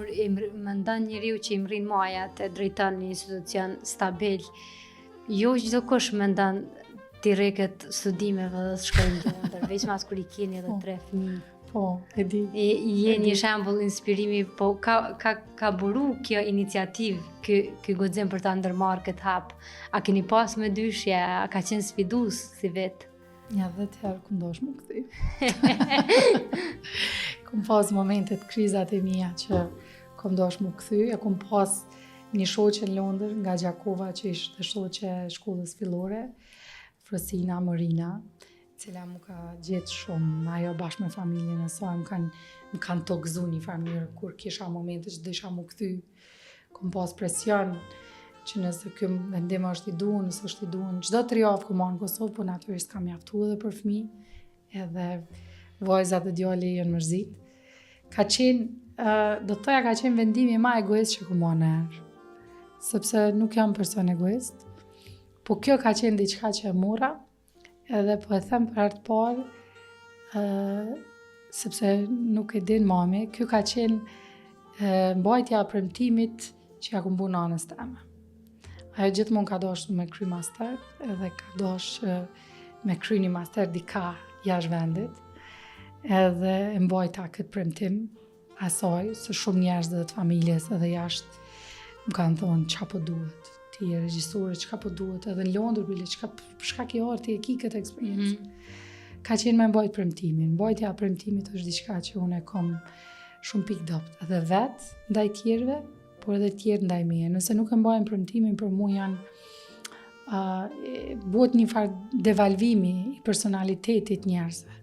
kur i mendon njeriu që i mrrin majat e drejton një institucion stabil, jo çdokush mendon t'i rreket studimeve dhe të shkojë në Londër, veçmas kur i keni edhe po. tre fëmijë. Po, e di. E, je një shembull inspirimi, po ka ka ka buru kjo iniciativë, ky ky guxim për ta ndërmarrë këtë hap. A keni pas mëdyshje, a ka qenë sfidues si vit? Nja dhetë herë kum dashtë m'u kthy. Kum pas momentet, krizat e mija që kum dashtë m'u kthy, e kum pas një shoqe në Londër nga Gjakova që ishte shoqe e shkollës fillore, Frosina Morina, cila më ka gjetë shumë, ajo bashkë me familjen e saj, më kanë, më kanë tokëzu një farë mënyrë, kur kisha momente që desha m'u kthy, Kom pas presion që nëse ky vendim është i duhun, nëse është i duhun, çdo tri javë kom ardh në Kosovë, po natyrisht s'ka mjaftu edhe për fmi, edhe vajzat dhe djali janë mërzit. Ka qenë, uh, do të thoja ka qenë vendimi ma egoist që kom marrë nëherë, sepse nuk jam person egoist, po kjo ka qenë diçka që e mora, Edhe po e them për herë të parë, uh, sepse nuk e din mami, kjo ka qenë uh, mbajtja e premtimit që ja kom bo nanës teme. Ajo gjithmonë ka dashur me kry master, edhe ka dashur me kry një master dika jashtë vendit, edhe e mbajta këtë premtim, asaj, se shumë njerëz dhe të familjes edhe jashtë më kanë thonë çka po duhet, ti je regjisore, çka po duhet, edhe në Londër bile, çka çka ke ardhur ti e ki këtë eksperiencë. Mm -hmm. Ka qenë me mbajt premtimin. Mbajtja e premtimit është diçka që unë e kam shumë pikë dobt, edhe vetë ndaj tjerëve, por edhe tjerë ndaj meje. Nëse nuk e mbajnë premtimin për mu janë uh, bëhet një farë devalvimi i personalitetit njerëzve.